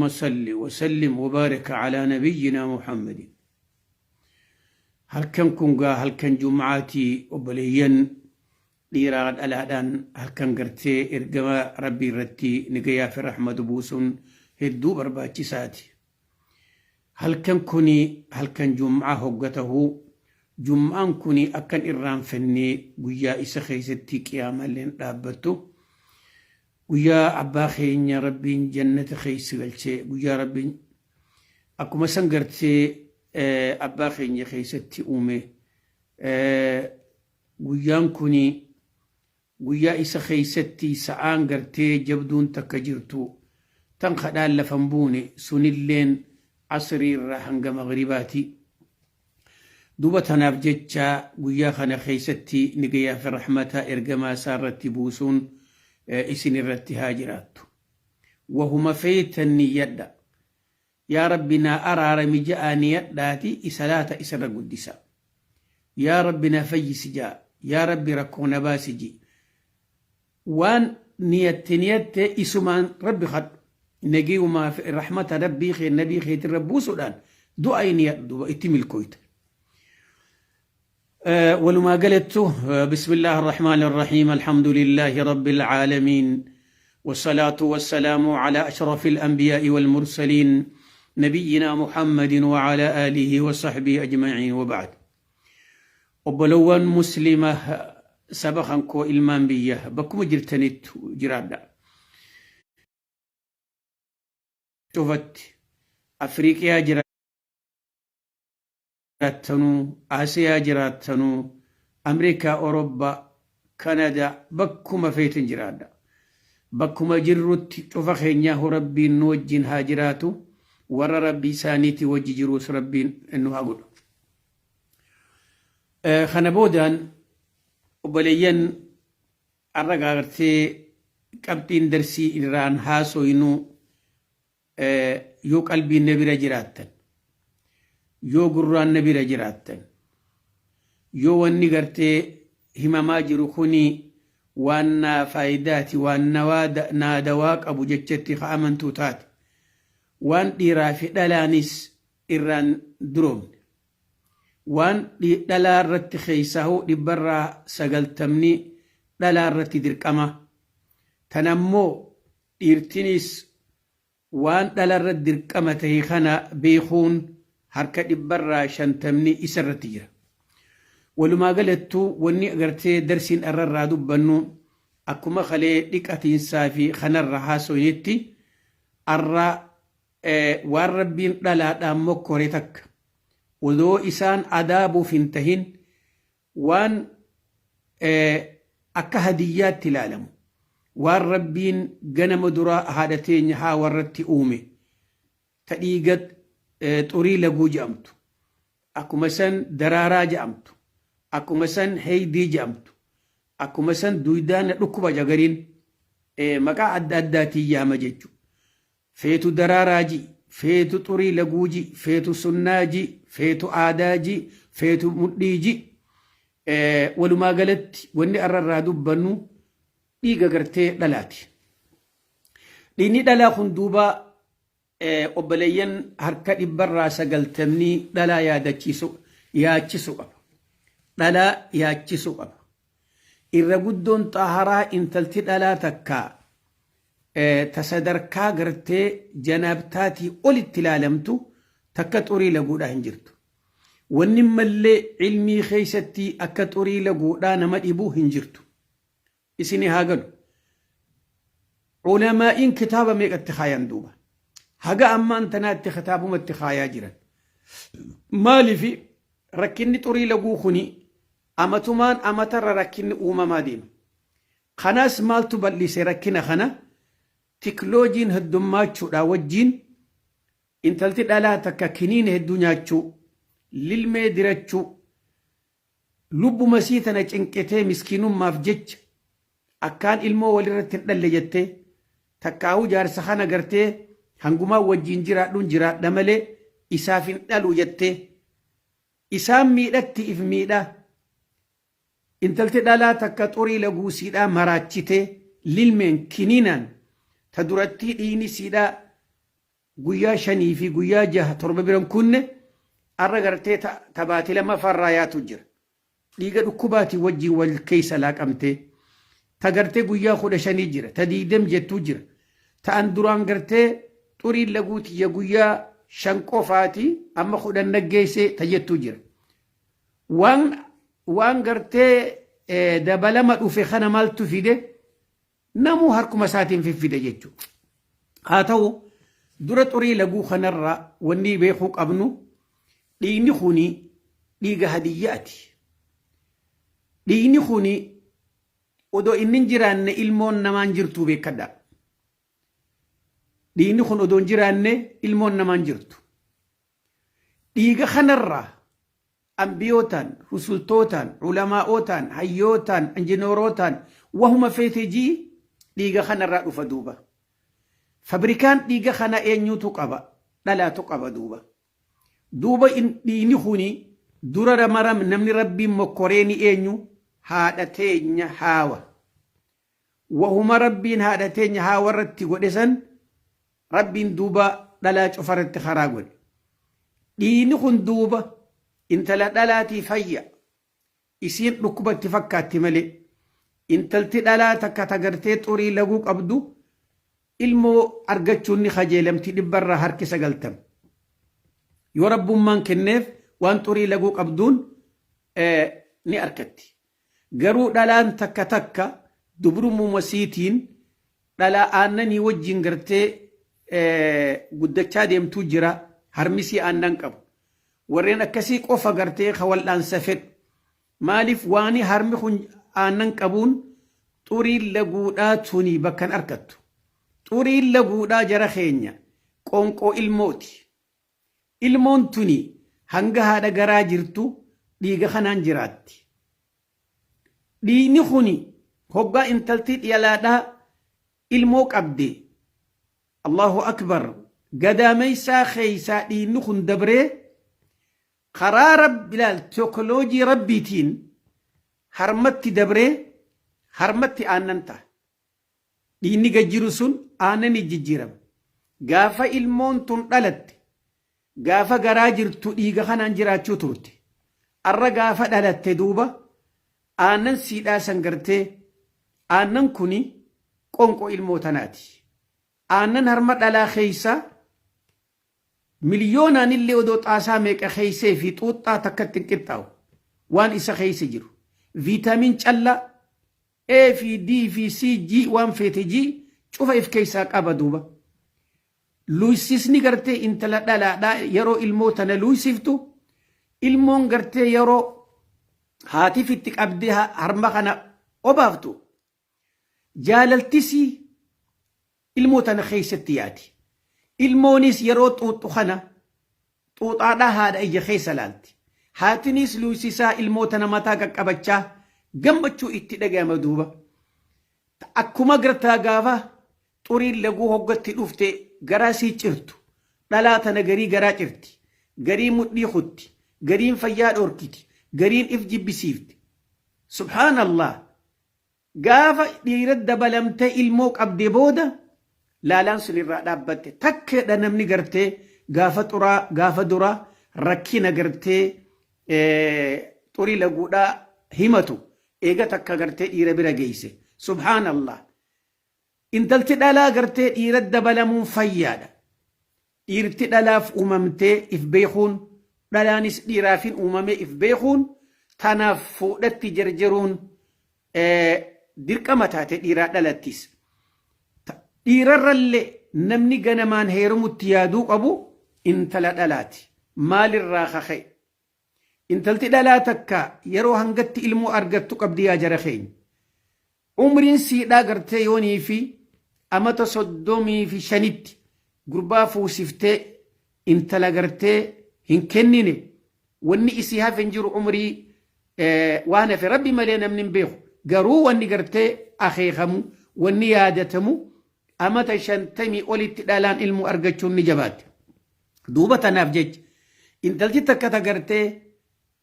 اللهم صل وسلم وبارك على نبينا محمد. Halkan kun gaa halkan jum'aatii, obboleeyyan dhiiraa dhalaadhaan, halkan gartee ergama Rabbii irratti nagayaa fi rahmatu buusuun hedduu barbaachisaati. Halkan kuni halkan jum'aa hogga tahuu, jum'aan kuni akkan irraanfannee guyyaa isa keessatti qiyaamalleen dhaabbattu, guyyaa abbaa keenya Rabbiin jannata keessa galchee, guyyaa Rabbiin akkuma san gartee abbaa keenya keessatti uume, guyyaan kuni guyyaa isa keessatti sa'aan gartee jabduun takka jirtu tan kadhaan lafan buune, sunilleen asrii irraa hanga maghribaati. Duuba tanaaf jecha guyyaa kana keessatti nagayaa fi rahmataa ergamaa isaa irratti buusuun isin irratti haa jiraattu. Wahuma feetan niyyadha. Yaa Rabbi naa araarami ja'aa niyadhaati isalaata isarra guddisa. Yaa Rabbi na fayyisi ja'a. Yaa Rabbi rakkoo na baasi ji. Waan niyatte niyatte isumaan Rabbi kadhu. Nagayumaa fi rahmata Rabbii kee nabii keetirra buusuudhaan du'aa niyadhu, duuba itti milkooyta. Walumaa galattu, بسم الله الرحمن الرحيم، الحمد لله رب العالمين، والصلاة والسلام على أشرف الأنبياء والمرسلين، نبينا محمد وعلى آله وصحبه أجمعين، وبعد. Obbolowwan Muslima saba kan koo, ilmaan biyya bakkuma jirtanitti jiraadha. Cufatti Afriiqiyaa jiraattanuu, Asiyaa jiraattanuu, Ameerikaa, Awurooppaa, Kanadaa, bakkuma feetin jiraadha. Bakkuma jirrutti cufa keenyaa Rabbiin nu wajjin haa jiraatu, warra Rabbii isaaniitii wajji jiruus Rabbiin nu haa godhu. Kana boodaan, obboleeyyan, har'a gartee qabxiin darsii irraan haasoynu, yoo qalbiin na bira jiraattan, yoo gurraan na bira jiraattan, yoo wanni gartee himamaa jiru kuni waan naa faayidaati, waan naa dawaa qabu jechatti ka amantuu taate, waan dhiiraa fi dhalaanis irraan duroomne, waan dhalaa irratti keessaahuu 90% dhalaa irratti dirqama tanammoo dhiirtinis waan dhala irratti dirqama ta'e kana beekuun harka 50% isa irratti jira. Walumaa galattuu, wanni agartee darsiin irraa dubbannu, akkuma kalee dhiqatiinsaa fi kanarra haasoynetti, arra waan Rabbiin dhalaadhaan mokkore takka odoo isaan adaabuuf hin tahin, waan akka hadiyyaatti ilaalamu, waan Rabbiin ganama duraa haadha teenya haa warratti uume, ta dhiiga xurii laguu jedhamtu, akkuma san daraaraa jedhamtu, akkuma san heeydii jedhamtu, akkuma san duydaan dhukkuba jagariin maqaa adda addaatiin yaama jechuudha. Feetu daraaraa ji, feetu xurii laguu ji, feetu sunnaa ji, feetu aadaa ji, feetu mudhii ji. Walumaa galatti wanni arrarraa dubbannu dhiiga gartee dhalaati. Dhiigni dhalaa kun duuba, obboleeyyan, harka 90% dhalaa yaadachiisu yaachisu qaba. Dhalaa yaachisu qaba. Irra guddoon xaaharaa intalti dhalaa takka ta sadarkaa gartee janaabtaatii olitti ilaalamtu takka xurii laguudhaa hin jirtu. Wanni mallee ilmii keessatti akka xurii laguudhaa nama dhibu hin jirtu. Isini haa galu. Ulamaa'iin kitaaba meeqatti kaayan duuba? Haga ammaan tanaatti kitaabumatti kaayaa jiran. Maaliif rakkinni xurii laguu kuni amatumaan amatarra rakkinni uumamaa deema? Kanaas maaltu bal'ise rakkina kana? Tikloojiin heddummachuudha wajjin intalti dhalaa takka kiniina hedduu nyaachuu, lilmee dirachuu, lubbuma sii tana cinqitee miskiinummaaf jecha akkaan ilmoo walirratti hin dhalle jettee, takkaahuu jaarsa kana gartee hangumaa wajjin jiraadhuun jiraadha malee isaaf hin dhalu jettee isaan miidhatti if miidhaa. Intalti dhalaa takka xurii laguu siidhaa maraachitee lilmeen kiniinaan ta durattii dhiigni siidhaa. Guyyaa shanii fi guyyaa jaha torba biran kunne arra gartee ta baatii lammaffaa yaatu jira. Dhiiga dhukkubaatii wajjin wal keessa laaqamtee ta gartee guyyaa 15 jira, ta 20 jettuu jira. Ta'an duraan gartee xuriin laguu tiyya guyyaa 5 qofaati, amma 10 naggeessee ta jettuu jira. Waan gartee dabalama dhufe kana maaltu fide? Namuu harkuma isaatiin fiffide jechuudha. Haa ta'u, dura xurii laguu kanarraa wanni beekuu qabnu, dhiigni kuni dhiiga hadiyyaati. Dhiigni kuni odoo inni hin jiraanne ilmoon namaan jirtu, beekadha. Dhiigni kun odoo hin jiraanne ilmoon namaan jirtu. Dhiiga kanarraa ambiyootaan, rusultootaan, ulamaa'ootaan, hayyootaan, injineerootaan, wahuma feete jii dhiiga kanarraa dhufa duuba. Fabrikaan dhiiga kana eenyutu qaba? Dhalaatu qaba duuba. Duuba dhiigni kuni dura maram namni Rabbiin mokkoreeni eenyu? Haadha teenya Haawa. Wahuma Rabbiin haadha teenya Haawa irratti godhe san Rabbiin duuba dhalaa cufarratti karaa godhe. Dhiigni kun duuba intala dhalaatii fayya. Isiin dhukkubatti fakkaatti malee. Intalti dhalaa takka tagartee xurii laguu qabdu ilmoo argachuun ni kajeelamti 90%. Yoo Rabbummaan kenneef waan xurii laguu qabduun ni arkatti. Garuu dhalaan takka takka dubrumuma siitiin dhalaa aannanii wajjin gartee guddachaa deemtuu jira, harmisii aannan qabu. Warreen akkasii qofa gartee ka wal'aansa fedhu. Maaliif? Waani harmi kun aannan qabuun xuriin laguudhaa tuni bakka hin arkattu. Xuriin laguudhaa, jara keenya, qoonqoo ilmooti. Ilmoon tuni hanga haadha garaa jirtu dhiiga kanaan jiraatti. Dhiigni kuni hoggaa intalti dhalaadhaa ilmoo qabde, Allahu akbar, gadaameessaa keessaa dhiigni kun dabree karaa Rabbi, ilaal, teekinooloojii Rabbiitiin harmatti dabree harmatti aannan ta'a. Dhiigni gad jiru sun aannanii jijjiirama. Gaafa ilmoon tun dhalatte, gaafa garaa jirtu dhiiga kanaan jiraachuu turte. Arra gaafa dhalatte duuba aannan siidhaa san gartee aannan kuni qonqoo ilmoo tanaati. Aannan harma dhalaa keessa miliyoonaan illee odoo xaasaa meeqa keessee fi xuuxxaa takkatti hin qixxaawu waan isa keessa jiru. Viitaamin callaa A fi D fi C, G, waan feete G cufa if keessaa qaba duuba. Luysisni gartee intala dhalaadhaa yeroo ilmoo tana luysiftu, ilmoon gartee yeroo haatiif itti qabdee harma kana obaaftu, jaalaltisii ilmoo tana keessatti yaati. Ilmoonis yeroo xuuxxu kana xuuxaadhaa haadha ija keessa laalti. Haatinis luysisaa ilmoo tana mataa qaqqabachaa gammachuu itti dhaga'ama duuba. Akkuma gartaa gaafa xuriin laguu hoggatti dhufte garaa sii cirtu. Dhalaa tana garii garaa cirti. Garii mudhii kutti. Gariin fayyaa dhorkiti. Gariin if jibbisiifti. Subhaanallah. Gaafa dhiira dabalamtee ilmoo qabde booda laalaan sun irraa dhaabbatte. Takkeedha namni gartee gaafa xuraa gaafa duraa rakkina gartee xurii laguudhaa himatu eega takka gartee dhiira bira geesse. Subhaanallah. Intalti dhalaa gartee dhiira dabalamuun fayyaadha. Dhiirti dhalaaf uumamtee if beekuun, dhalaanis dhiiraafin uumamee if beekuun, tanaaf fuudhatti jarjaruun dirqama taate dhiiraa dhalattis. Dhiirarrallee namni ganamaan heerumutti yaaduu qabu intala dhalaati. Maalirraa kaka'e? Intalti dhalaa takka yeroo hangatti ilmoo argattu qabdi, yaa jara keenya. Umriin siidhaa gartee yoonii fi amata 35tti gurbaa fuusiftee intala gartee hin kennine, wanni isii hafe hin jiru. Umrii waan hafe Rabbi malee namni hin beeku. Garuu wanni gartee akeekamu, wanni yaadatamu, amata 50 olitti dhalaan ilmoo argachuun ni jabaatti. Duuba tanaaf jecha intalti takka ta gartee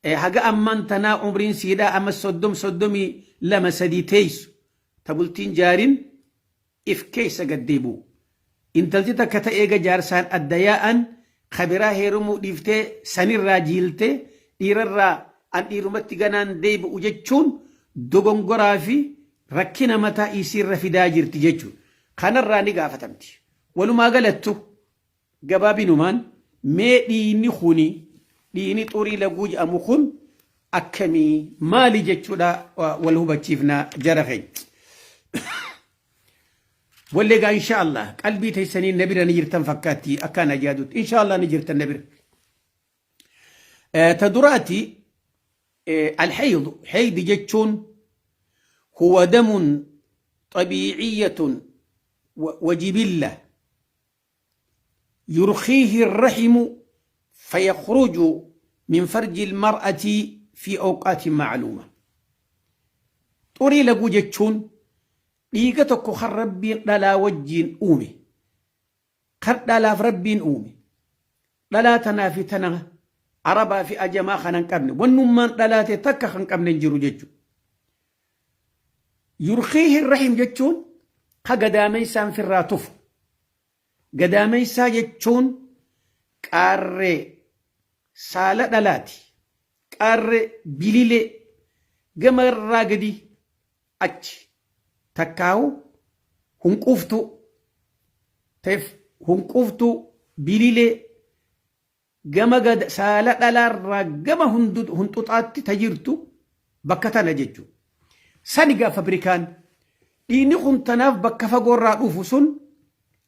haga ammaan tanaa umriin siidhaa amma 30, 32, 3 teessu, ta bultiin jaarin, if keessa gaddeebi'u. Intalti takka ta eega jaarsaan adda yaa'an ka biraa heerumuu dhiiftee sanirraa jiiltee dhiirarraa an dhiirumatti ganaan deebi'u jechuun dogongoraa fi rakkina mataa isiirra fidaa jirti jechuudha. Kanarraa ni gaafatamti. Walumaa galattu gabaabinumaan mee dhiiyni kuni dhiiyni xurii laguu jedhamu kun akkamii maali jechuudha wal hubachiifna jara keenya. Wallee gaa insha Allah qalbii teessanii na bira ni jirtan fakkaatti akkaan ajaadutti insha Allah ni jirtan na bira. Ta duraati alhaydu haydi jechuun huwa damun xabiiciyyatun wajibilla يرخيه الرحم فيخرج من فرج المرأة في أوقات معلومة. Xurii laguu jechuun dhiiga tokko kan Rabbiin dhalaa wajjiin uume. Kan dhalaaf Rabbiin uume. Dhalaa tanaa fi tana Arabaa fi ajamaa kan hin qabne. Wannummaan dhalaate takka kan qabne hin jiru jechuudha. Yurkiihi rahim jechuun ka gadaameessaan firraa tufu. Gadaameessaa jechuun qaarree saala dhalaati. Qaarree bililee gama irraa gadi achi takkaahu hunquuftuu ta'eef hunquuftuu bililee gama gad saala dhalaarraa gama hunxuxaatti ta jirtu bakka tana jechuudha. Sani gaa fabrikaan dhiigni kun tanaaf bakka fagoorraa dhufu sun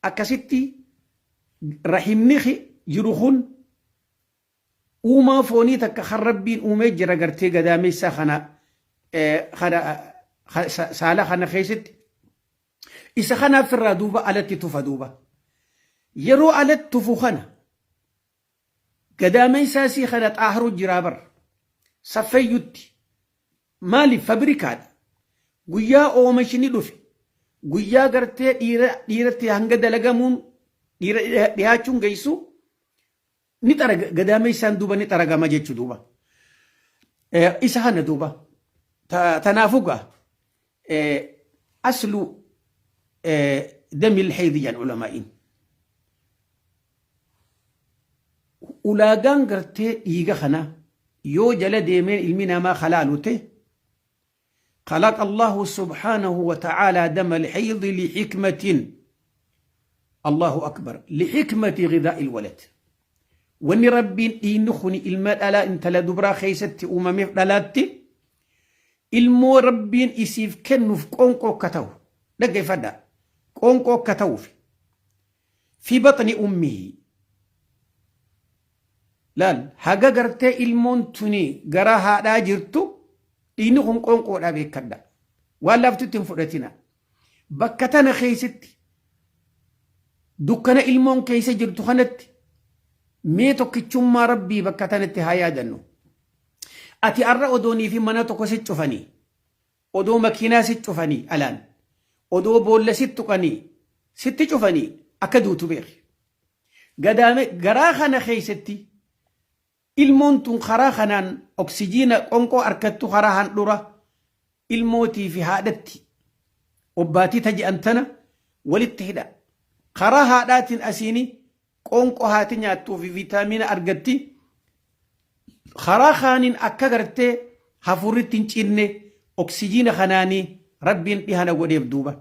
akkasitti rahimni jiru kun uumaa foonii takka kan Rabbiin uumee jira gartee gadaameessaa kana kana saala kana keessatti isa kanaaf irraa duuba alatti tufa duuba. Yeroo alatti tufu kana gadaameessaa sii kana xaaharu jiraa bar saffeeyyutti maaliif fabrikaadha. Guyyaa oomishni dhufe guyyaa gartee dhiiratti hanga dalagamuun dhiira dhihaachuun geessu ni xaraga gadaameessaan duuba ni xaragama jechuu duuba. Isa kana duuba tanaafuu gaa aslu damil haydi jedhan ulamaa'iin. Ulaagaan gartee dhiiga kana yoo jala deemeen ilmi namaa halaalu ta'e خلق الله سبحانه وتعالى دم الحيض لحكمة الله أكبر لحكمة غذاء الولد wanni Rabbiin dhiigni kuni ilma dhalaa intala dubraa keessatti uumameef dhalaatti ilmoo Rabbiin isiif kennuuf qoonqoo akka ta'u dhaggeeffadha qoonqoo akka ta'uuf fi baxni ummihi laal haga gartee ilmoon tuni garaa haadhaa jirtu dhiigni kun qoonqoodhaa beekadha waan laaftutti hin fudhatina bakka tana keessatti dukkana ilmoon keessa jirtu kanatti mee tokkichummaa Rabbii bakka tanatti haa yaadannu. Ati arra odoonii fi mana tokko si cufanii, odoo makiinaa si cufanii alaan, odoo boolla si tuqanii, sitti cufanii akka duutu beeki. Gadaame garaa kana keessatti Ilmoon tun karaa kanaan oksijiina qonqoo arkattu karaa handhura ilmootii fi haadhatti obbaatii ta je'an tana walitti hidha. Karaa haadhaatiin asiini qoonqoo haati nyaattuu fi viitaamiina argatti. Karaa kaaniin akka gartee hafuurritti hin cinne oksijiina kanaanii Rabbiin dhihana godheef duuba.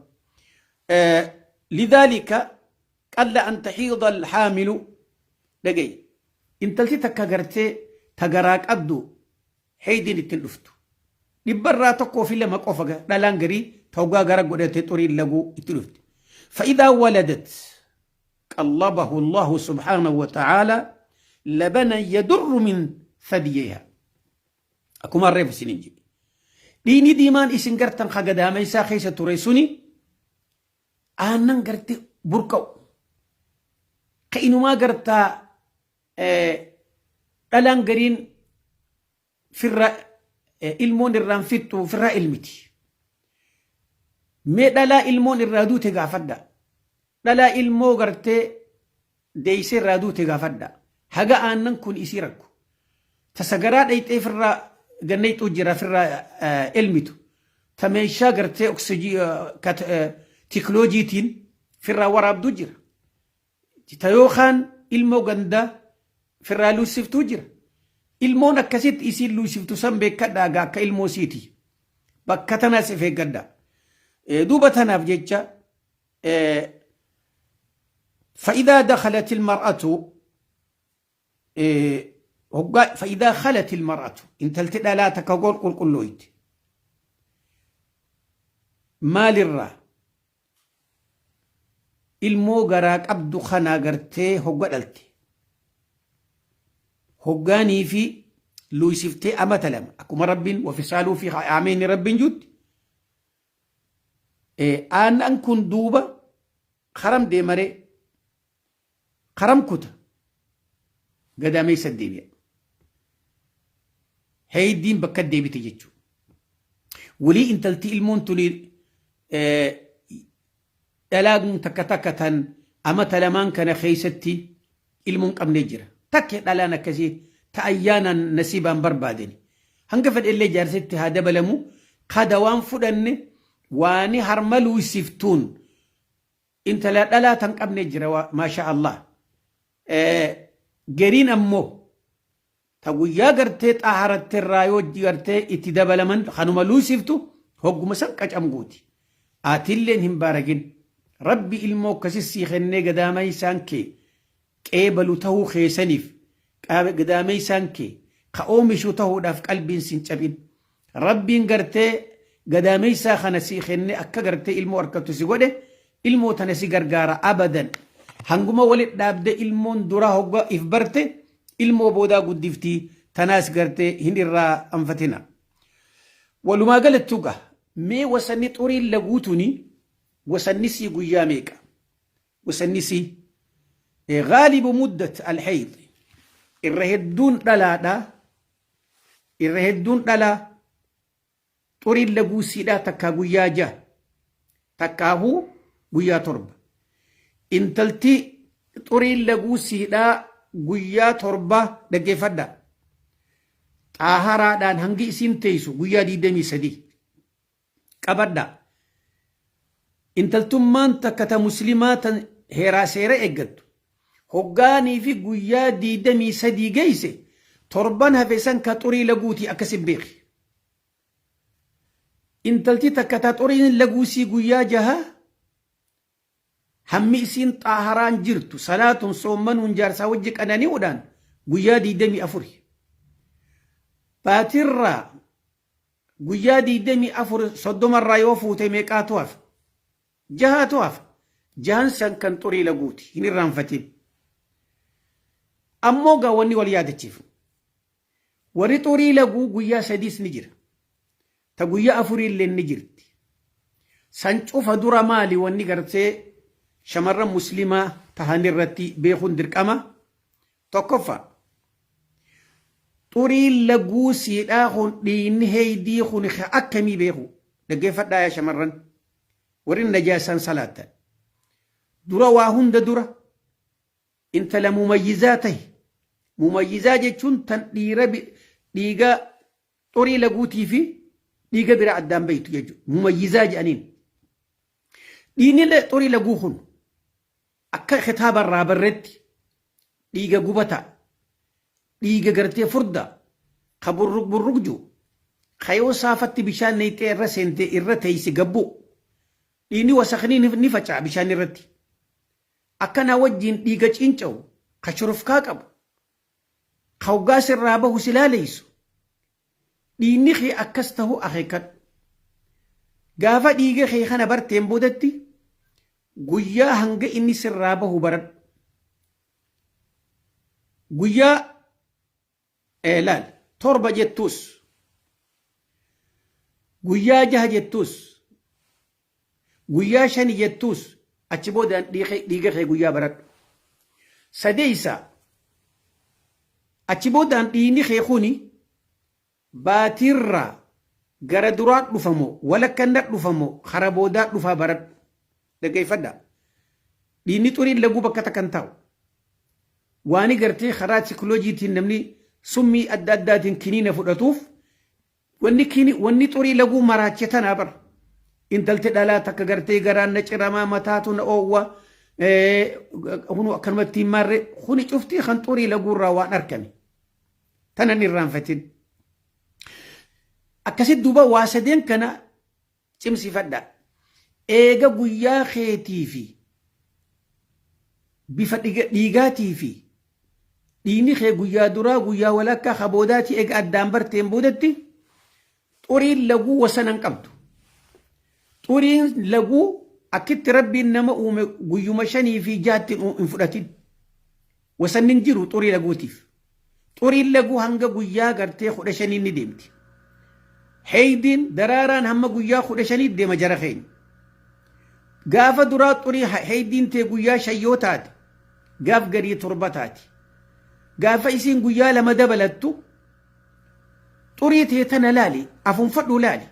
Lidaalika qalla an tahiida alhaamilu dhaga'i. Intalti takka gartee ta garaa qabdu heydiin ittiin dhuftu. Dhibbarraa tokkoo fi lama qofa dhalaan garii ta hoggaa gara godhate xuriin laguu itti dhufti. Fa'idaa waladat qallabahu Allahu subhaanahu wa ta'aala labanan yadurru min thadyiha. Akkuma reefu isiniin jedhe. Dhiigni diimaan isin gartan ka gadaameessaa keessa ture suni aannan garte burqa'u ka inumaa gartaa dhalaan gariin firra ilmoon irraan fixxu firraa ilmiti. Mee dhalaa ilmoon irraa duute gaafadha. Dhalaa ilmoo gartee deeysee irraa duute gaafadha. Haga aannan kun isii rakku. Ta sagaraa dhayxee firraa gannayxuu jira firraa elmitu. Ta meeshaa gartee oksijii teekiloojiitiin firraa waraabduu jira. Ta yookaan ilmoo gandaa firraa luussiftuu jira. Ilmoon akkasitti isiin luusiftu san beekadhaa gaa akka ilmoo siiti. Bakka tanaas if eeggadhaa. Duuba tanaaf jecha fa'idaa dakhalat ilmar'atu hoggaa fa'idaa khalat ilmar'atu intalti dhalaa takka gool qulqullooyti. Maalirraa ilmoo garaa qabdu kana gartee hogga dhalte hoggaanii fi luuysiftee amata 2 akkuma rabbiin wafisaaluu fi aameenni rabbiin juutti aannan kun duuba karam deemaree karam kuta gadaameessa deebi'a. Heeydiin bakka deebite jechuudha. Walii intalti ilmoon tuni dhalaan takka takka tan amata lamaan kana keessatti ilmoon qabnee jira. Takke dhalaan akkasii ta ayyaanaan nasiibaan barbaadani. Hanga fedhellee jaarsitti haa dabalamu kada waan fudhanne waani harma luusiftuun Intala dhalaa tan qabne jira maasha Allah. Gariin ammoo ta guyyaa gartee xaaharatte irraa yoo gartee itti dabalaman kanuma luusiftu hogguma san qacam gooti. Atilleen hin baaragin. Rabbi ilmoo akkasi sii kennee gadaameessaan kee qeebalu tahuu keessaniif gadaameessaan kee ka oomishu tahuudhaaf qalbiin sin cabin. Rabbiin gartee gadaameessaa kana sii kennee akka gartee ilmoo argattu si godhe ilmoo tana si gargaara abadan. Hanguma walit dhaabde ilmoon duraa hogga if barte ilmoo boodaa guddiftii tanaas gartee hin irraa anfatina. Walumaa galattuu gaa mee wasanni xuriin laguu tuni wasanni sii guyyaa meeqa? Wasanni sii gaalibu muddat alhayd irra hedduun dhalaadha. Irra hedduun dhalaa xuriin laguu siidhaa takkaa guyyaa 6 takkaahuu guyyaa 7. Intalti xuriin laguu siidhaa guyyaa 7 dhaggeeffadha. Xaaharaadhaan hangi isiin teessu guyyaa 23 qabadha. Intaltummaan takka ta muslimaa tan heeraa seera eeggattu hoggaanii fi guyyaa 23 geeyse torban hafe san ka xurii laguuti akkasin beeki. Intalti takka ta xuriin laguusii guyyaa jaha hammi isiin xaaharaan jirtu salaatuun soommanuun jaarsaa wajji qanani'uudhaan guyyaa 24. Baatirraa guyyaa 24 30rraa yoo fuute meeqaatu hafa? Jahaatu hafa. Jahan san kan xurii laguuti. Hin irraanfatin. Ammoo gaa wanni wal yaadachiifnu. Warri xurii laguu guyyaa sadiis ni jira. Ta guyyaa afurii illee ni jirti. San cufa dura maali wanni gartee shamarran muslimaa tahan irratti beekuun dirqama? Tokkoffaa, xuriin laguu siidhaa kun dhiigni heeydii kun ka akkamii beeku? Dhaggeeffadhaa yaa shamarran. Warri najaasaan salaattan. Dura waa hunda dura intala mumayyizaa tahi. Mumayyizaa jechuun tan dhiira dhiiga xurii laguutii fi dhiiga biraa addaan beektu jechuudha. Mumayyizaa jedhaniin. Dhiigni xurii laguu kun akka kitaaba irraa barretti dhiiga gubataa, dhiiga gartee furdaa, ka burruq burruq jiru, ka yoo saafatti bishaan neyxee irra seente irra teeyse gabbuu, dhiigni wasakni ni faca'a bishaan irratti. Akkanaa wajjiin dhiiga ciincawu, ka shurufkaa qabu, ka hoggaa sirraa bahu si laaleysu, dhiigni kee akkas tahuu akeekkadhu. Gaafa dhiiga kee kana barteen boodatti guyyaa hanga inni sirraa bahu baradhu. Guyyaa laal 7 jettuus guyyaa 6 jettuus guyyaa 5 jettuus achi boodaan dhiiga kee guyyaa baradhu. Sadeessa achi boodaan dhiigni kee kuni baatiirraa gara duraa dhufamo walakkanna dhufamo kara boodaa dhufaa baradhu. Dhaggeeffadhaa. Dhiigni xuriin laguu bakka takka hin taa'u. Waani gartee karaa sikoloojiitiin namni summii adda addaatiin kiniina fudhatuuf wanni kini wanni xurii laguu maraache tanaa bara. Intalti dhalaa takka gartee garaan na ciramaa mataatu na oowwa Kunu akkanumatti hin maarree kuni cuftii kan xurii laguurraa waan argame. Tanan irraanfatin. Akkasitti duuba waa sadeen kana cimsifadha. Eega guyyaa keetii fi bifa dhiigaatii fi dhiigni kee guyyaa duraa guyyaa walakkaa ka boodaatii eega addaan barteen boodatti xuriin laguu wasana hin qabdu. Xuriin laguu akkitti Rabbiin nama uume guyyuma shanii fi jaatti hin fudhatin. Wasanni hin jiru xurii laguutiif. Xuriin laguu hanga guyyaa gartee 15 ni deemti. Heeydiin daraaraan hamma guyyaa 15 deema jara keenya. Gaafa duraa xurii heeydiin tee guyyaa 5 yoo taate gaaf garii 7 taati. Gaafa isiin guyyaa 2 dabalattu xurii tee tana laali afuunfadhuu laali.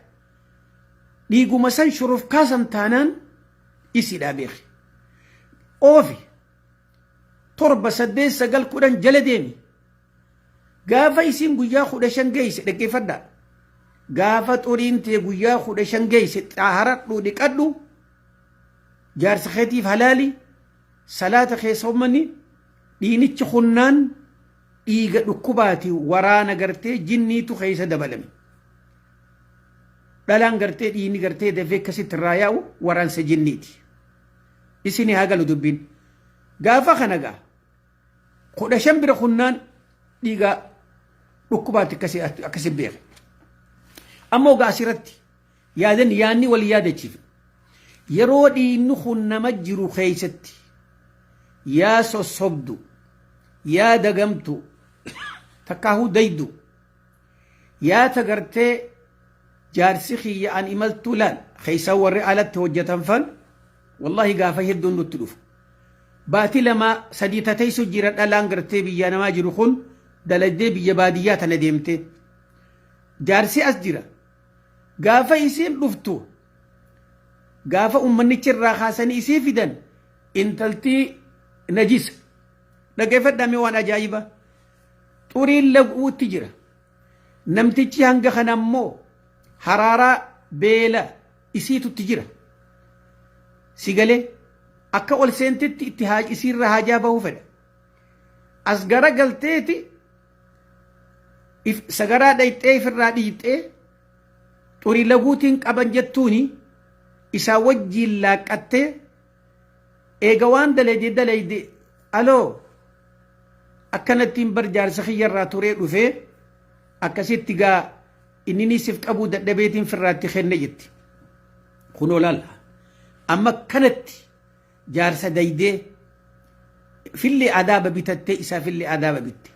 Dhiiguma san shurufkaa san taanaan isiidhaa beeki. Oofi 7 8 9 10 jala deemi. Gaafa isiin guyyaa 15 geesse dhaggeeffadhaa. Gaafa xuriin tee guyyaa 15 geesse xaaharadhu dhiqadhu jaarsa keetiif halaali salaata kee soommani dhiinichi kunnaan dhiiga dhukkubaati waraana gartee jinniitu keessa dabalame. Dhalaan gartee dhiigni gartee dafee akkasitti irraa yaa'u waraansa jinniiti. Isinii haa galu dubbiin. Gaafa kana gaa 15 bira kunnaan dhiiga dhukkubaatti akkasi beeke. Ammoo gaa asirratti yaadan yaanni wal yaadachiifne. Yeroo dhiigni kun nama jiru keessatti yaa sossobdu, yaa dagamtu, takkaahuu daydu, yaa tagartee jaarsi kiyya an imaltuu laal keessaa warri alatti hojjetan fan wallahi gaafa hedduun nutti dhufu. Baatii 2 3 tateessu jira dhalaan gartee biyya namaa jiru kun dalagdee biyya baadiyyaa tana deemtee. Jaarsi as jira. Gaafa isiin dhuftu gaafa ummannichi irraa kaasanii isii fidan intaltii najisa. Dhaggeeffadhaa mee waan ajaa'iba. Xuriin laguutti jira. Namtichi hanga kana immoo haraaraa beela isiitutti jira. Si galee akka ol seentetti itti isiirra haajaa bahuu fedha. As gara galteeti sagaraa dhayxee ifirraa dhiixxee xurii laguutiin qaban jettuuni isaa wajjiin laaqqattee eega waan dalayde dalayde aloo akkanattiin bar jaarsa kiyyarraa turee dhufee akkasitti gaa inni ni sif qabuu dadhabeetiin firraatti kenne jetti. Kunoo laal amma kanatti jaarsa daydee fillee adaaba bitattee isaa fillee adaaba bitte.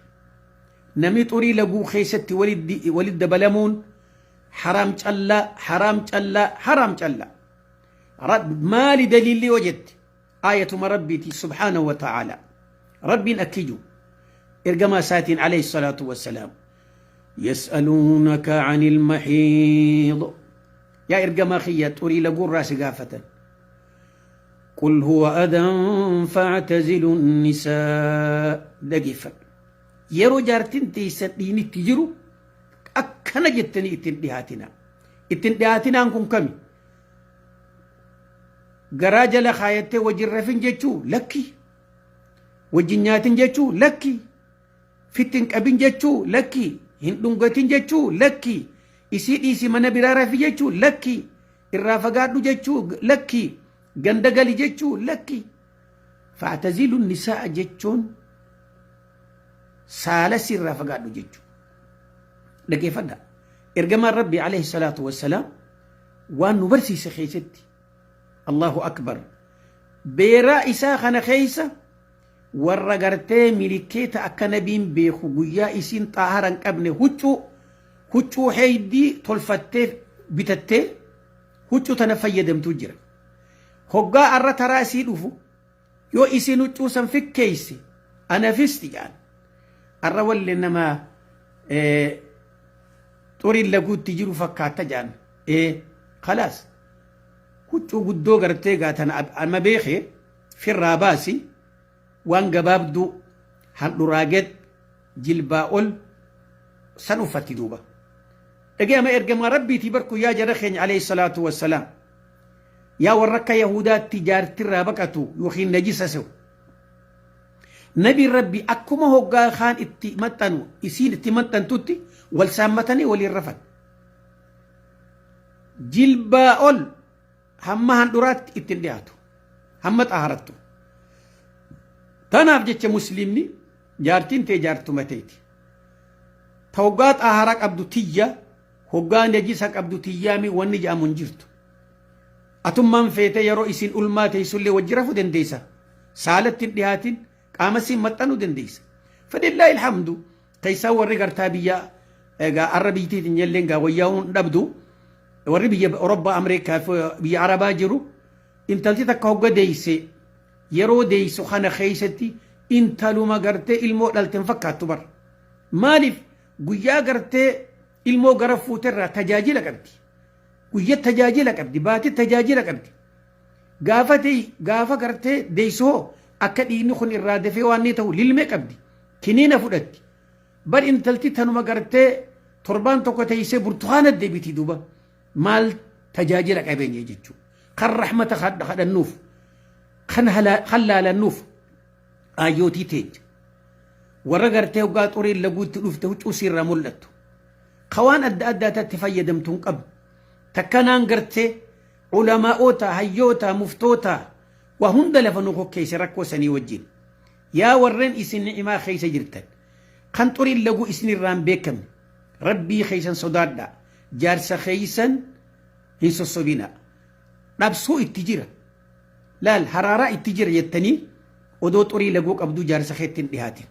Namni xurii laguu keessatti walitti dabalamuun haraam callaa haraam callaa haraam callaa. Maali daliilli yoo jette aayatuma rabbiiti subhaanahu wa ta'ala. Rabbiin akkiju ergamaa isaatiin alayhi salaatu wassalaam. Yas'aluunaka anil mahiid. Yaa ergamaa kiyya xurii laguurraa si gaafatan. Qul huwa adan fa'tazilu nisaa. Dhageeffadhu. Yeroo jaartiin teessan dhiigni itti jiru akkana jettanii ittiin dhihaatinaa. Ittiin dhihaatinaan kun kami? Garaa jala kaayattee wajjin rafin jechuu lakki. Wajjin nyaatin jechuu lakki. Fitti hin qabin jechuu lakki. Hin dhungatin jechuu lakki. Isii dhiisi mana biraa rafi jechuu lakki. Irraa fagaadhu jechuu lakki. Ganda gali jechuu lakki. Fa'tazilu nisaa jechuun saala sirraa fagaadhu jechuu. Dhaggeeffadha. Ergamaan Rabbii alayhi salaatu wassalaam waan nu barsiise keessatti Allahu akbar beeraa isaa kana keessa warra gartee milikkeeta akka nabiin beeku guyyaa isiin xaahara hin qabne huccuu huccuu heeydii tolfattee bitattee huccuu tana fayyadamtuu jira. Hoggaa arra taraa isii dhufu yoo isiin huccuu san fikkeeyse anafisti jedhan. Arra walli nama xuriin laguutti jiru fakkaata jedhan. Ee khalaas huccuu guddoo gartee gaa tana amma beekee firraa baasi waan gabaabduu handhuraaget jilbaa ol san uffatti duuba. Dhagee ama ergamaa rabbiitii barku yaa jara keenya alayhi salaatu wassalaam. Yaa warra akka Yahudaatti jaartirraa baqatu yookiin najisa se'u. Nabiin Rabbi akkuma hoggaa kaan itti maxxanu isiin itti maxxantutti wal saammatanii waliin rafan. Jilbaa ol hamma handhuraatti itti hin dhiyaatu. Hamma xaaharattu. Tanaaf jecha musliimni jaartiin tee jaartuma teeti. Ta hoggaa xaaharaa qabdu tiyya, hoggaa najisa qabdu tiyyaami wanni jedhamu hin jirtu. Atummaan feete yeroo isin ulmaa teessullee wajji rafuu dandeessa. Saalatti hin dhihaatin, qaama siin maxxanuu dandeessa. Fadillaahi alhamdu keessaa warri gartaa biyya egaa arra biyyittiin illee egaa wayyaa hin dhabdu. Warri biyya Awurooppaa, Ameerikaa fi biyya Arabaa jiru intalti takka hogga deeyse yeroo deeysu kana keessatti intaluma gartee ilmoo dhalte hin fakkaattu bar. Maaliif guyyaa gartee ilmoo gara fuuterraa tajaajila qabdi. Guyya tajaajila qabdi, baati tajaajila qabdi. Gaafa ta'e gaafa gartee deessu hoo akka dhiigni kun irraa dafee waan ni ta'u lilmee qabdi. Kiniina fudhatti. Bar intalti tanuma gartee torbaan tokko teessee burtukaana deebiti duuba. Maal tajaajila qabeenya jechuudha. Kan rahmata kadhannuuf, kan laalannuuf aayyootii teenya. Warra gartee hoggaa xuriin laguutti dhufte huccuu siirraa mul'attu. Ka waan adda addaatatti fayyadamtu hin qabnu. Takkanaan gartee ulamaa'oota, hayyoota, muftoota waa hunda lafa nu kokkeesse rakkoo sanii wajjin. Yaa warreen isin ni'imaa keessa jirtan kan xuriin laguu isin irraa hin beekamne Rabbii keessan sodaadhaa. Jaarsa keessan hin sossobinaa. Dhabsuu itti jira. Laal haraaraa itti jira jettanii odoo xurii laguu qabduu jaarsa keetti hin dhihaatin.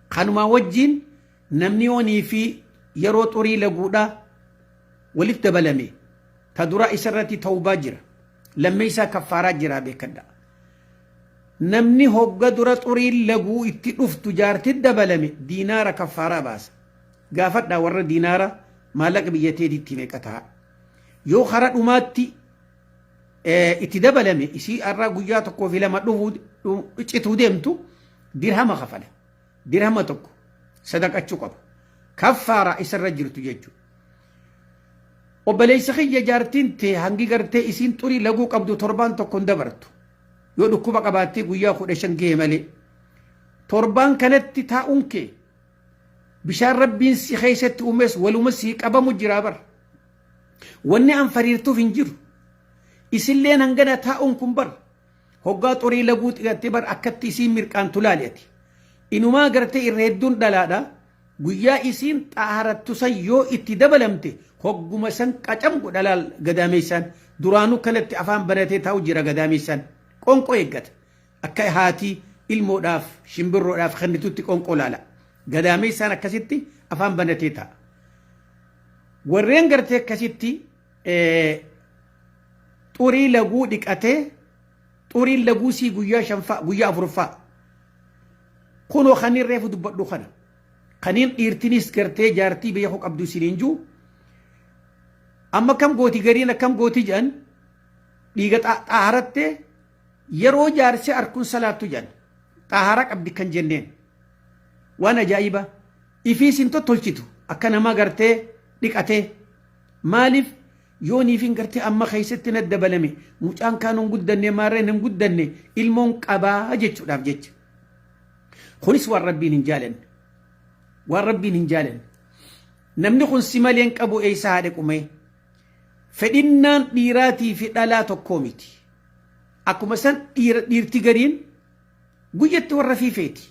Kanumaa wajjin Namni yoonii fi yeroo xurii laguudhaa walitti dabalame ta duraa isa irratti tawbaa jira. Lammeessaa kaffaaraa jira beekadha. Namni hogga dura xuriin laguu itti dhuftu jaarti dabalame diinaara kaffaaraa baasa. Gaafadhaa warra diinaara maallaqa biyya teetitti meeqa ta'a. Yoo kara dhumaatti itti dabalame isii har'a guyyaa tokkoo fi lama dhufuu cituu deemtu dirhama kafala. Dirhama tokko sadaqachuu qaba. Kaffaaraa isarra jirtu jechuudha. Obboleessa kiyya jaartiin tee hangi gartee isiin xurii laguu qabdu torbaan tokko hin dabartu. Yoo dhukkuba qabaattee guyyaa 15 gahe malee. Torbaan kanatti taa'uun kee bishaan Rabbiin si keessatti uumes waluma sii qabamu jira bar. Wanni an fariirtuuf hin jiru. Isilleen hangana taa'uun kun bar. Hoggaa xurii laguu xigattee bar akkatti isiin mirqaantu laali ati. Inumaa gartee irra hedduun dhalaadha. Guyyaa isiin xaaharattu san yoo itti dabalamte hogguma san qacam godha laal gadaameessaan. Duraanuu kanatti afaan banatee taa'u jira gadaameessaan. Qoonqoo eeggata. Akka haati ilmoodhaaf shimbirroodhaaf kennitutti qoonqoo laala. Gadaameessaan akkasitti afaan banatee taa'a. Warreen gartee akkasitti xurii laguu dhiqatee xuriin laguu sii guyyaa shanfaa guyyaa afurffaa kunoo kaniin reefu dubbadhu kana kaniin dhiirtinis gartee jaartii beekuu qabdu isiniin juu amma akkam gooti gariin akkam gooti jedhan dhiiga xaaharattee yeroo jaarsee arkuun salaattu jedhan xaahara qabdi kan jenneen waan ajaa'iba ifiis hin tottolchitu akka nama gartee dhiqatee Maaliif yoo niifin gartee amma keessatti na dabalame mucaan kaan hin guddanne maarreen hin guddanne ilmoon qabaa jechuudhaaf jecha. Kunis waan Rabbiin hin jaalanne. Waan Rabbiin hin jaalanne. Namni kun si malee hin qabu eessa haadha qumee. Fedhinnaan dhiiraatii fi dhalaa tokkoo miti. Akkuma san dhiirti gariin guyyatti warra fi feeti.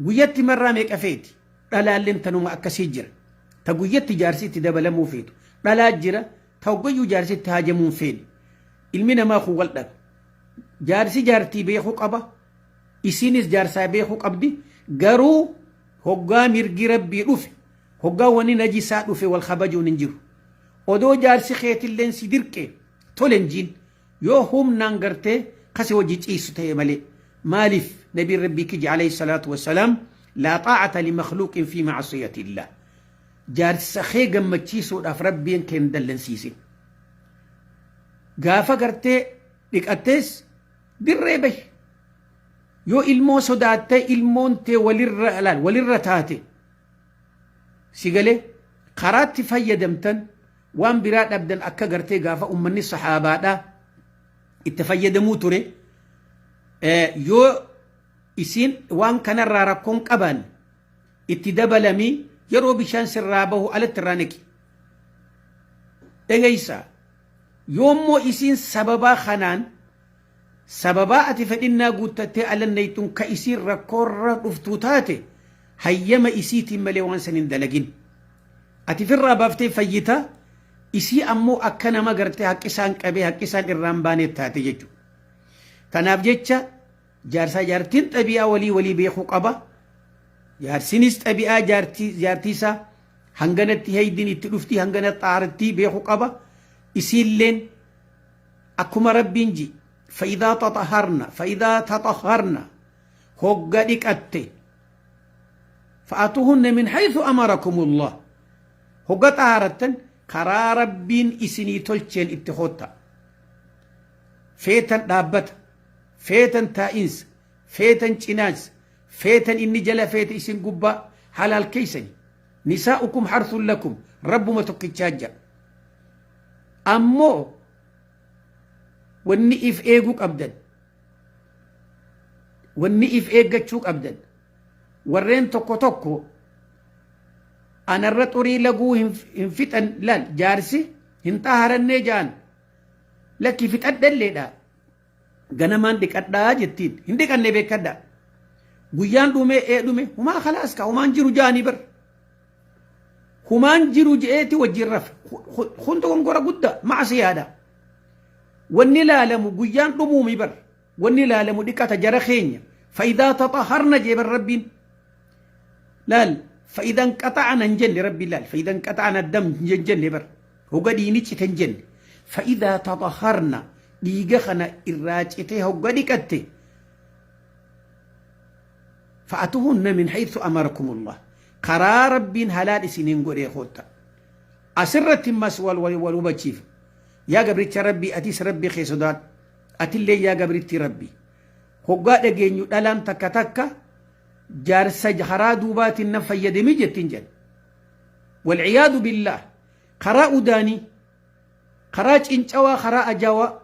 Guyyatti marraa meeqa feeti. Dhalaalleen tanuma akkasii jira. Ta guyyatti jaarsi itti dabalamuu feetu. Dhalaa jira ta hoggayyuu jaarsi itti haajamuu hin feene. Ilmi namaa kun wal dhabe. Jaarsi jaartii beekuu qaba. Isiinis jaarsaa beekuu qabdi. Garuu hoggaa mirgi Rabbii dhufe, hoggaa wani najisaa dhufe wal kabajuun hin jiru. Odoo jaarsi keetilleen si dirqe tole hin jiin. Yoo humnaan gartee kasi wajji ciisu ta'e malee. Maaliif Nabiin Rabbii kiji alayhi salaatu wassalaam laa xaa'ata li makhluuqin fi ma'asiyatillah. Jaarsa kee gammachiisuudhaaf Rabbiin kee hin dallansiisin. Gaafa gartee dhiqattees dirree bahi. Yoo ilmoo sodaattee ilmoon tee walirra laal walirra taate si galee karaatti fayyadamtan. Waan biraa dhabdan akka gartee gaafa ummanni sahaabaadhaa itti fayyadamuu ture. Yoo isiin waan kanarraa rakkoon qaban itti dabalamii yeroo bishaan sirraa bahu alatti irraa naqi. Dhageessaa. Yoommoo isiin sababaa kanaan sababaa ati fedhinnaa guuttattee alannaytuun ka isiin rakkoorra dhuftuu taate, hayyama isiitiin malee waan san hin dalagin. Ati firraa baaftee fayyita, isii ammoo akka nama gartee haqqi isaan qabee haqqi isaan irraan baanee taate jechuudha. Kanaaf jecha jaarsaa jaartiin xabi'aa walii walii beekuu qaba. Jaarsinis xabi'aa jaartii isaa hanganatti heeydiin itti dhufti, hangana xaarittii beekuu qaba. Isiilleen akkuma Rabbiin ji, fa'idaa taxaharna, fa'idaa taxaharna, hogga dhiqatte, fa'atuhunna min haythu amarakumullah, hogga xaarattan karaa Rabbiin isinii tolcheen itti kootta. Feetan dhaabbata, feetan taa'insa, feetan cinaansa, feetan inni jala, feete isin gubbaa, halaal keeysani. Nisaa'ukum harthun lakum, Rabbuma tokkichaa jedha. Ammoo wanni if eeguu qabdan, wanni if eeggachuu qabdan, warreen tokko tokko anarra xurii laguu hin fixan, laal jaarsi hin xaharannee ja'an, lakki fixadhalleedha, ganamaan dhiqadhaa jettiin, hin dhiqanne beekadha. Guyyaan dhumee ee dhume, humaa khalaas ka humaan jiru ja'anii bar, humaan jiru je'eeti wajjin rafe. Kun dogongora guddaa, macsiyaadha. Wanni laalamu guyyaan dhumuumi bar, wanni laalamu dhiqata jara keenya. Fa'idaa taxaharna jee bar Rabbiin. Laal, fa'idaa inqaxa'ana hin jenne Rabbiin. Laal, fa'idaa inqaxa'ana dam hin jenne bar, hogga dhiigni cite hin jenne. Fa'idaa taxaharna, dhiiga kana irraa citee hogga dhiqatte, fa'atuhunna min haythu amarakumullah, karaa Rabbiin halaal isiniin godhee kootta. Asirratti mas wal wal hubachiif. Yaa gabricha Rabbii, atis Rabbii kee sodaadhu, atillee yaa gabritti Rabbii. Hoggaa dhageenyu dhalaan takka takka jaarsa karaa duubaatiin nan fayyadami jettiin jedhe. Walciyaadu billaah, karaa udaanii, karaa cincawaa, karaa ajaawaa,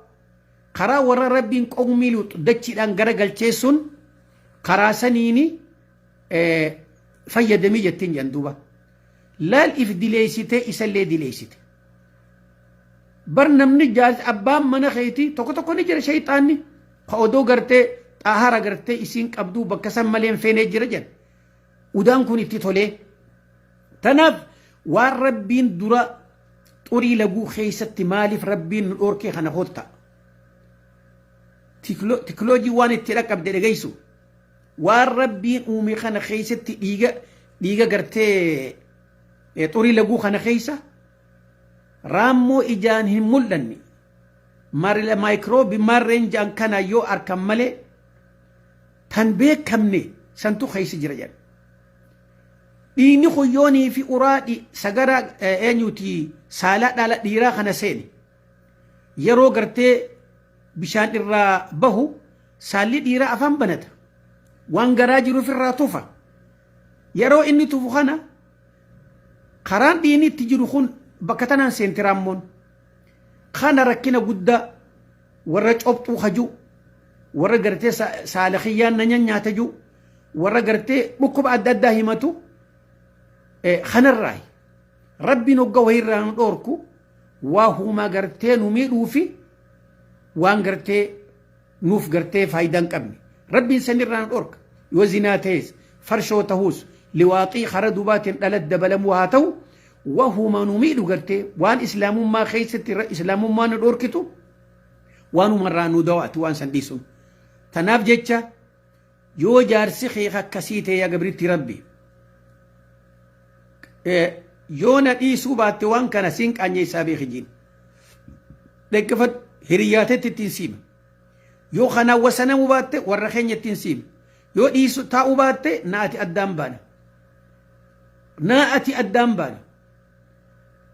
karaa warra Rabbiin qawmii Luux dachiidhaan gara galcheessuun karaa saniini fayyadamii jettiin jedhan duuba. Laal, if dileessitee isallee dileessite. Bar namni jaarsi abbaan mana keetii tokko tokko ni jira, shayxaanni ka odoo gartee xaahara gartee isiin qabduu bakka san malee hin feenee jira jedha. Udaan kun itti tolee. Tanaaf waan Rabbiin dura xurii laguu keessatti maaliif Rabbiin nu dhoorkee kana kotta. Tikloojii waan itti dhaqqabde dhageessu. Waan Rabbiin uume kana keessatti dhiiga gartee xurii laguu kana keessa raammoo ijaan hin mul'anne, maayikiroobi marreen ja'an kana yoo arkan malee tan beekamne santu keessa jira jedha. Dhiigni kun yoonii fi uraa sagara eenyuti saalaa dhala dhiiraa kana seene, yeroo gartee bishaan irraa bahu saalli dhiiraa afaan banata. Waan garaa jiru ofirraa tufa. Yeroo inni tufu kana karaan dhiigni itti jiru kun bakka tanaan seenti raammoon. Kana rakkina guddaa warra cobxuu haju, warra gartee saala kiyyaan na nyaata ju, warra gartee dhukkuba adda addaa himatu kanarraa. Rabbiin hogga wayirraa nu dhoorku waa humaa gartee nu miidhuu fi waan gartee nuuf gartee faayidaa hin qabne. Rabbiin sanirraa nu dhoorka. Yoo zinaa ta'es, farshoo ta'us, liwaaxii karaa duubaatiin dhala dabalamuu haa ta'u, wahuma nu miidhu gartee waan islaamummaa keessatti islaamummaa nu dhoorkitu waanumarraa nu dawaati waan san dhiisuun. Tanaaf jecha yoo jaarsi kee akkasii ta'e, yaa gabritti Rabbi, yoo na dhiisuu baatte waan kana siin qaanyeessaa beeki jiin. Dhaggeeffadhu, hiriyyaatetti ittiin siima. Yoo kanaan wasanamuu baatte warra keenya ittiin siima. Yoo dhiisu taa'uu baatte na ati addaan baana. Na ati addaan baana.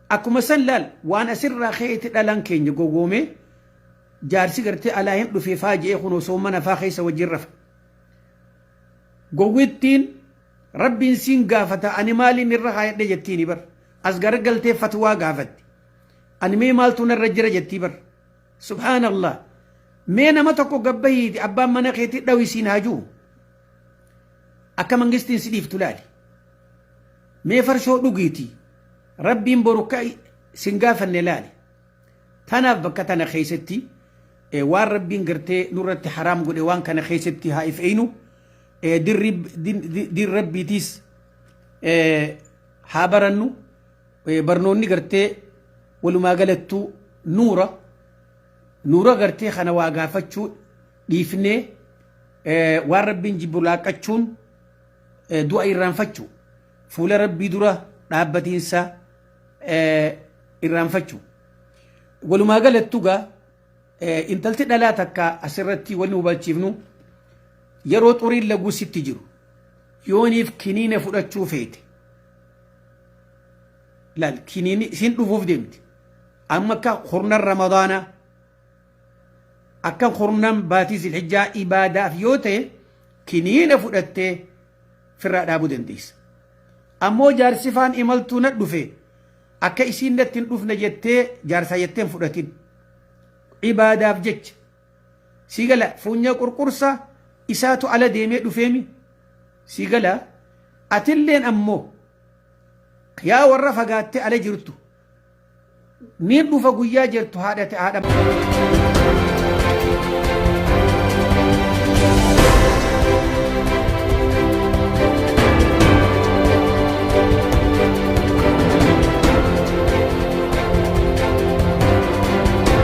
Akkuma san laal, waan asirraa ka'eeti dhalaan keenya gowwoomee jaarsi gartee alaa hin dhufee faa je'ee kun osoo mana faa keessa wajjin rafa. Gowwittiin Rabbiin siin gaafata, ani maaliin irra haayadhe jettiini bar. As garagaltee fatwaa gaafatti. Ani mee maaltu narra jira jettii bar. Subhaanallah. Mee nama tokko gabbahiiti abbaan mana keetii dhawi siin haa jiru. Akka mangistiin si dhiiftu laali. Mee farshoo dhugiiti. Rabbiin boru ka sin gaafanne laali. Tanaaf bakka tana keessatti waan Rabbiin gartee nurratti haraam godhe waan kana keessatti haa if eeynu. Din Rabbiitiis haa barannu. Barnoonni gartee walumaa galattuu nuura. Nuura gartee kana waa gaafachuu dhiifnee waan Rabbiin jibbu laaqqachuun du'a irraanfachuu. Fuula Rabbii dura dhaabbatiinsa irraanfachuu. Walumaa galattu gaa intalti dhalaa takka asirratti wanni hubachiifnu yeroo xuriin laguu sitti jiru yooniif kiniina fudhachuu feete laal kiniini isin dhufuuf deemti amma akka kurnan ramadaanaa akka kurnan baatii zilhijjaa ibaadaaf yoo ta'e kiniina fudhattee firraa dhaabuu dandeessa. Ammoo jaarsi faan imaltuu na dhufe akka isiin natti hin dhufne jettee jaarsaa jettee hin fudhatin. Ibaadaaf jecha. Sii gala funya qurqursa isaatu ala deemee dhufeemi. Sii gala atilleen ammoo yaa warra fagaattee ala jirtu niin dhufa guyyaa jirtu haadha haadha.